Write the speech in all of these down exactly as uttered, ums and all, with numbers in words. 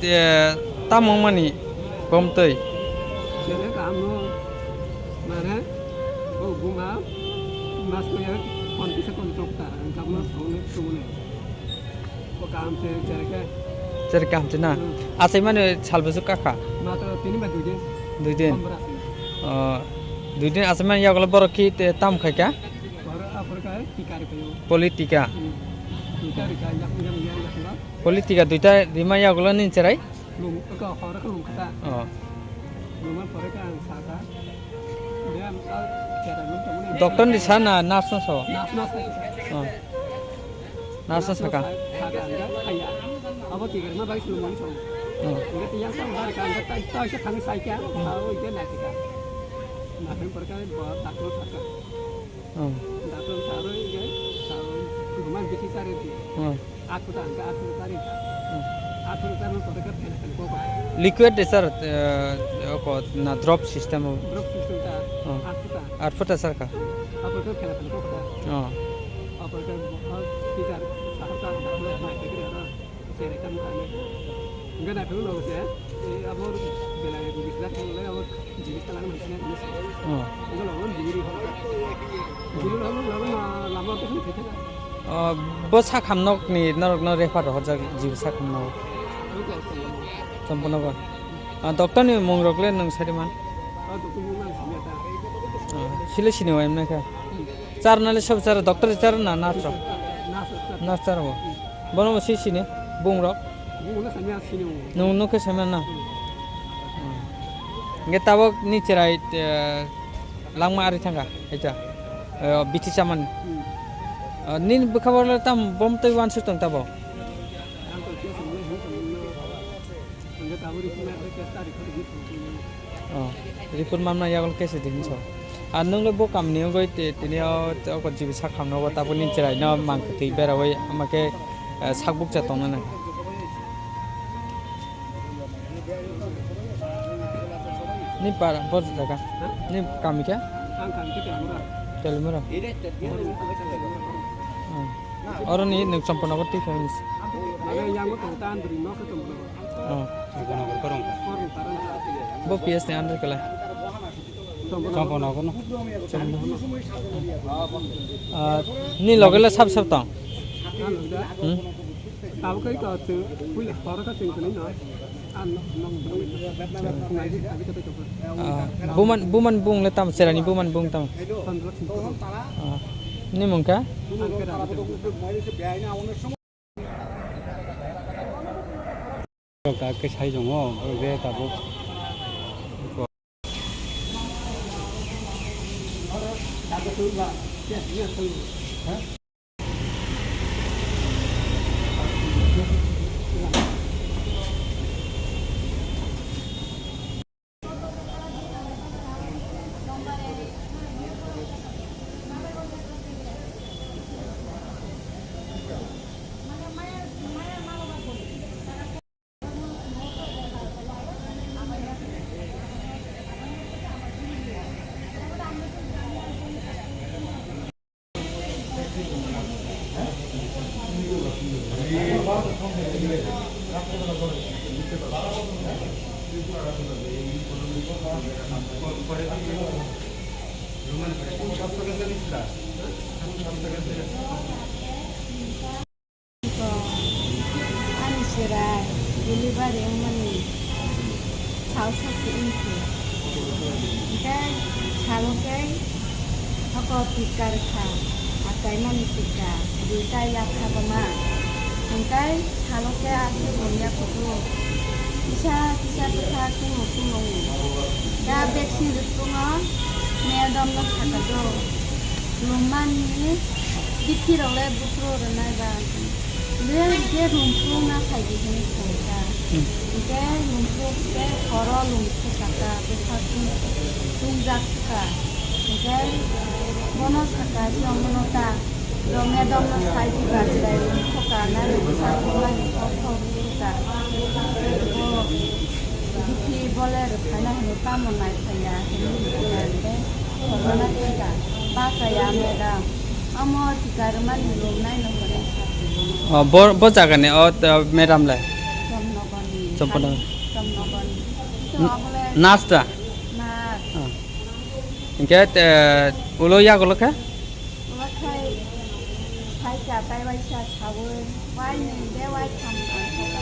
Te, tamo wngmani bomtwi? Chele kamo, mane, o buma, mas ko ya, kon pisa kon tok ta, ang kamo sone sone. O kam se, chele ke. Chele kam se na? Hmm. Asai mani sal bwswk kakha? Matro tini ba dui din. Dui din? Sombor asai. O, dui din asai mani yagulo borok ki te tam khai kha? Borok aphor ka tika ri payo. Politika? Hmm. Tika ri ka, yak, yak, yak, yak, yak. Politika duita rima yagulo nini cherai? Lum, eko, horo ke lum kata. Oh. Lum pore ke ang saka. Dia ang kal cherai lum tong ni. Doctor ni sana, nurse no so? Nurse no sa. Oh. Nurse no saka. Saka, enggak, kaya. Abo tiga lima baik lum mani so. Oh. Enggak, tiang sa, enggak, enggak, tai, tai, sa, kami saika. Hmm. Tahu, itu nak kita. Nah, yang perkara buat doctor saka. Hmm. Doctor saro, enggak, saro, rumah bikin sari dia. Hmm. Athro ta hwnkhe athro ta ri ta. Hmm. Athro ta no kotor khe phela phela kok. Liquid de sir, eh, ko na drop system o? Drop system ta Hmm. athro ta. Athro ta sir ka? Athro ta phela phela kok ta. Oh. Athro ta bokha teacher sahar ta na phela phela kok ta. Sere kam ka ne. Enggak na phela lo se. Eh, abo bela bisna phela abo. Oh. Oh, bo sakham nok ni norok no refer rohorjak jibo sakham nok. Champanagar. Ah, doctor ni mung rok le nwng sari man? Ah, sile sini wai mnai kha. Char na le sob char, doctor char na nurse rok? Nurse char bo. Bono bo si sini, bung rok? Bung no sanya sini o. Nung nuk khe sanya na? Hmm. Hmm. Hingke tabok ni cherai, eh, langma ari thangkha, haita. Eh, bithi chamani. Hmm. Eh, nini bwkha boro tam bom tei wansuk tong tabok? Ang to khe sini, hung tong no. Hingke tabok ri kuma khe tari khe ri. Oh, report mamna yagulo case di hinso. Ar nwng le bo kamni wngwi te, tini o, o jibo sak hamno bo tabukni chwraino mang kwtwi berawui ama khe, eh, sak bukcha tongna nang. Ni para, bor jaga. Ni kami khe? Ang kami khe Telimura. Telimura. Hmm. Oro ni nwng Champanagar twi khe. Mane yang tong tan dri no khe Champanagar. Oh. Champanagar korong. Bo P S ni under kala. Champanagar no. Ah, ni loge le sab sab tong? Hmm? Ah, buman, buman bung le tam, serani buman bung tam. Ah, ni mung kha? Kha khe sai tongo, je tabuk. Ani chwrai delivery wngmani sal sakhe wngkhe. Hwnkhe salo khe hoko tika rwkha, achaimani tika, duita yapha bama. Hwnkhe salo khe aswk wngya kuphuru. Kisa kisa bwsa kuno kuno wng. Da vaccine rwkhe wngkhe, madam no sakha do. Lwmmani bithi rok le buphuru rwnai ba. Hwnkhe je lwmphuru na phaidi hinwi sankha. Hmm. Hwnkhe lwmphuru khe horo lwmphuru sakha, bwsa thung-, thungjak kha. Hwnkhe Bono saka, "Chwng bono ta, do madam no sai di ba, chwrai rwng kho ka, nai rwng kho ka, rwng lai rwng kho kho rwng kho ka." Bo bithi bole rwphaina hwnwi tamo nai phaiya, hwnwi hwnwi hwnwi khorjana thangkha. Bachaya madam, omo tika rwmani rwmnai no hwnwi sa. Oh, bo, bo jagani, oh, ta-, madam lai? Chomnogorni. Chomnogor. Chomnogorni. N-, Chwng abole nurse da? Nurse. Ah. Hingke, eh, ulo yagulo khe? Ulo khai, khaika tai waisa sawi, waini de wai tham ang khaika.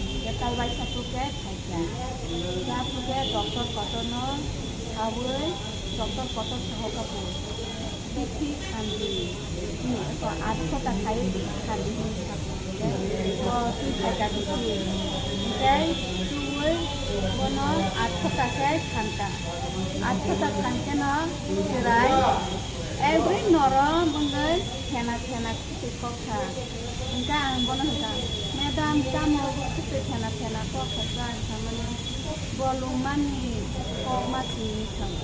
Hingke tai waisa tuke khaika. Ya tuke doctor kotorno sawi, doctor kotor sahoka bo. Bithi khandi, hmm, to aat khota khai bithi khandi hwnwi sakha. To twi phaikha bithi. Tei twiwi bono aat khota khe khanka. Aat khota khankhe no chwrai every norom wngwi thena thena khutui kokha. Hwnkhe ang bono hwnkha, "Madam, tamo bo khutui thena thena kokha?" Ang samani. Bolong mani kok ma simi thang.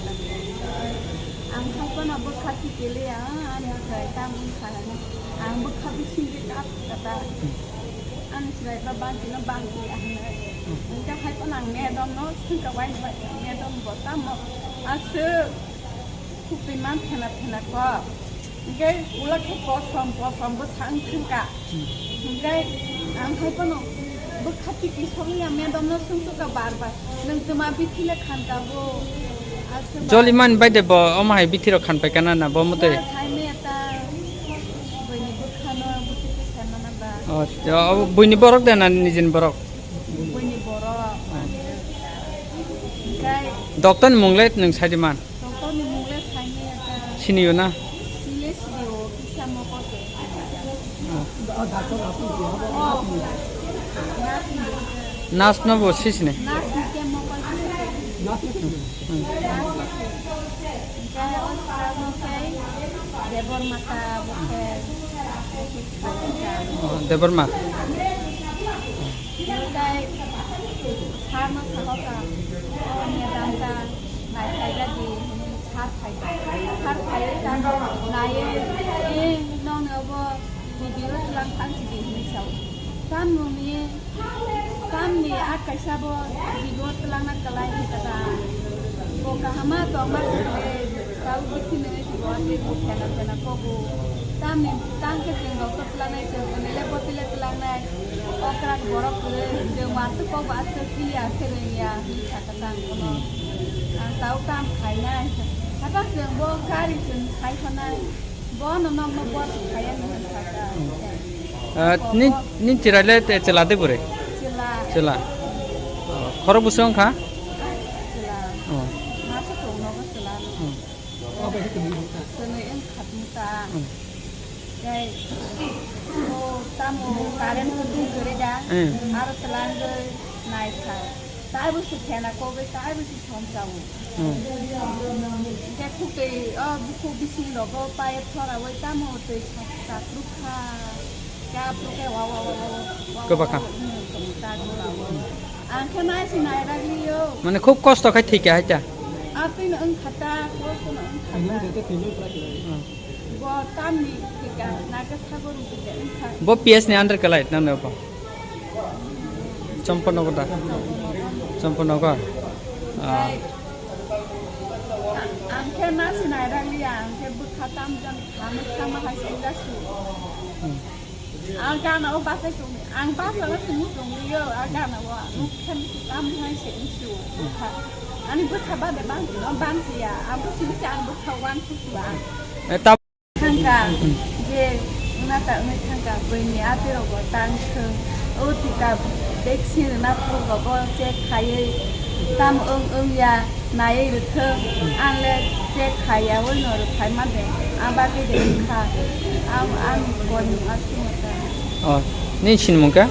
Ang hai phano bwkha tikiliya, ani bwkhai tamo wngkha hwnwi. Ang bwkha bisingtwi kap kata. Ani chwrai ba bangtino bangtwi ahwnwi. Hwnkhe hai phano ang madam no swngkha waini bai, "Madam bo tamo aswk?" Khukti man thena thena kok. Hingke ulo khe kosom kosom bwsa wng thangka. Hingke ang hai phano bwkha tiki sokliya madam no swngsuka bar bar. Nwng twma bithi le khanka bo. Aswk ba- Joli man bai de bo, omo hai bithi rok khan pai kana na bo motoi. Sai meta buini bwkha no bwkha sai mana ba. Oh, buini borok de na nijin borok? Buini borok. Hingke Doctor ni mung le nwng sai di man? Doctor ni mung le saini ya ta. Sini yo na? Sile sini o, kisa moko ke. Oh. Nurse ni. Nurse no bo si sini? Nurse ni ke moko ke. Hmm. Nurse ni ke. Kaya o sa no ke. Debor mata bo ke. Oh, Debor ma. Tei sir no sahoka, "O madam ta nai phaiga di," hwnwi sir phaiba. Sir phaiwi ta naiwi, "E, nokni obo video tlang tang sidi," hwnwi sao. Tamoni, tamni a kaisa bo video tlangna kwlai hwnkha ta. Bo kahama tongma se hwnwi tau bithi nungwi se bo tei bo phena phena kobo. Tamni tang khe chwng rok to tlangnai, chwng bwni le bwtwi le tlangnai. Okra borok kwrwi, chwng bo aswk kok bo aswk phiya khe rwngya hwnwi sakha ta ang bono. Ang tau kam khainai. Haphang chwng bo gari chwng sai phanai. Bono nokno bo khaiyani hwn sakha. Ah, ni, ni chwrai le te chwla de bwrwi? Chwla. Chwla. Oh, khorok bwswk wngkha? Chwla. Oh. Masa tong nogo chwla no. Hmm. Chwla wng khatmung ta. Hmm. Tei, o, tamo current kwrwi kwrwi da. Hmm. Aro twlangwi naikha. Taibo se khena kogwi, taibo se Songchao. Hmm. Hingke khutui, o bukhuk bising rogo pipe thoraui tamo twi sa-, chakruk kha. Chakruk khe wa, wa, wa, wa, wa, wa, Kwbakha. Hmm, tong chakruk kha. Ang khe nai se nai ragli yo. Mane khub kosto khai thwikha hai ta. A twi no wng kha ta, kosto no wng kha ta. Hmm. Bo tamni thika, naga sago rwgwi de wngkha. Bo P S ni under kalai nang no bo? Chompo nogo da? Chompo nogo. Ah. Ang khe ma sinai rang liya, ang khe bwkha tam jani kha, ma kha ma hai se wngya su. Hmm. Ang gana o bathai tong, ang basa no se muchung liyo, ang gana o, ang khe tam hai se wngsu. Ani bwkha ba de bang, bang ya, ang bwkha se ang bwkha wan su su ang. Eh, ta- Thangka, je wngna ta wngwi thangka, buini atirokbo tang thwng. O tika vaccine rwna phuru rogo check khaiwi tam wng wngya naiwi rwthwng. Ang le check khaiya oi no rwphai ma de, ang bagwi de wngkha. Ang, ang koi aswk ta. Oh, nini sinimung khe?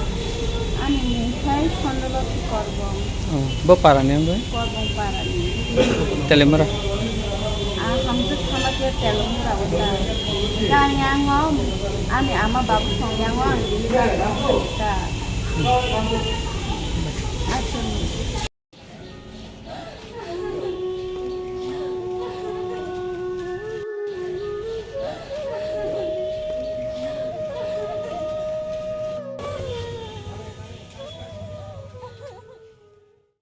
Ani mung khe Sondolokhi Korbong. Oh, bo para ni wngwi? Korbong para ni. Telemura? Ah, hamjwk thama khe Telemura wngkha. Yang yang o, ani ama babu song yang o ang deliver kha.